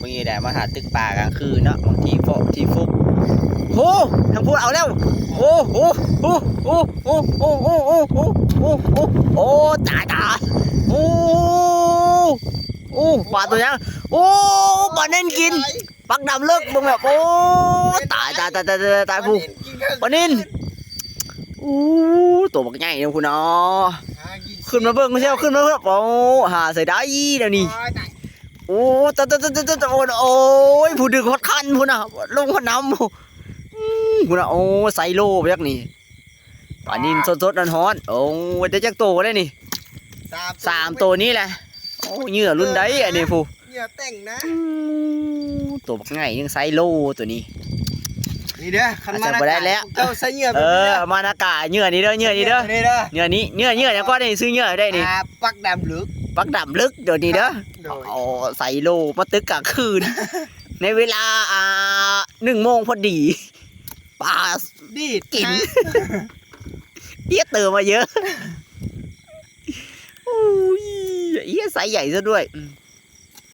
ມື້ນີ້ໄດ້ມາຫາຕຶກປາກາງຄືນເນາະ ບາງທີເພາະທີ່ຟຸກ. ໂຫ ທາງພຸ້ນເອົາແລ້ວ. ໂອ້ ໂອ້ ໂອ້ ໂອ້ ໂອ້ ໂອ້ ໂອ້ ໂອ້ ໂອ້ ໂອ້ ໂອ້ ໂອ້ ຕາຍ ຕາຍ. ໂອ້ ໂອ້ ປາຕົວຫຍັງ? ໂອ້ ປານິນກິນ ປັກດຳເລິກ ເບິ່ງແບບ ໂອ້ ຕາຍ ຕາຍ ຕາຍ ຕາຍ ຕາຍ ຜູ້ ປານິນ. ໂອ້ ໂຕບັກໃຫຍ່ເນາະພຸ້ນເນາະ. ຂຶ້ນມາເບິ່ງ ເຊວ ຂຶ້ນມາເບິ່ງ. ໂອ້ ຫາໃສ່ໄດ້ແນວນີ້. ໂອ້ ຕາຍ ຕາຍ ຕາຍ ຕາຍ ໂອ້ຍ ຜູ້ດຶງຮອດຄັນພຸ້ນນະ ລົງຮອດນ້ຳ. ອືມ ພຸ້ນນະ ໂອ້ ໄຊໂລໄປຈັກນີ້. ປານິນສົດໆ ຮ້ອນໆ. ໂອ້ຍ ໄດ້ຈັກໂຕແລ້ວນີ້? ສາມ ສາມໂຕນີ້ແຫຼະ. ໂອ້ ເຫຍື່ອລຸ້ນໃດອັນນີ້ຜູ້ ເຫຍື່ອແຕ່ງນະ. ອືມ ໂຕບັກໃຫຍ່ຍັງໄຊໂລໂຕນີ້. ນີ້ເດີ ຄັນມານາກາ ບໍ່ໄດ້ແລ້ວ ເຈົ້າໃສ່ເຫຍື່ອແບບນີ້ເດີ. ເອີ ມານາກາ ເຫຍື່ອນີ້ເດີ ເຫຍື່ອນີ້ເດີ ເຫຍື່ອນີ້ເດີ ເຫຍື່ອນີ້ ເຫຍື່ອ ເຫຍື່ອນີ້ ເຫຍື່ອນີ້ ເຫຍື່ອນີ້ ເຫຍື່ອນີ້ເດີ. ອ່າ ປັກດຳເລິກ ປັກດຳເລິກໂຕນີ້ເດີ. ໂດຍ ໂອ້ ໄຊໂລມາຕຶກກາງຄືນ ໃນເວລາ ອ່າ ໜຶ່ງໂມງພໍດີ. ປາດີດກິນ ເອີ ເຕີມມາເຢີະ. ໂອ້ຍ ເອີ ໄຊໃຫຍ່ຊະດ້ວຍ. ອືມ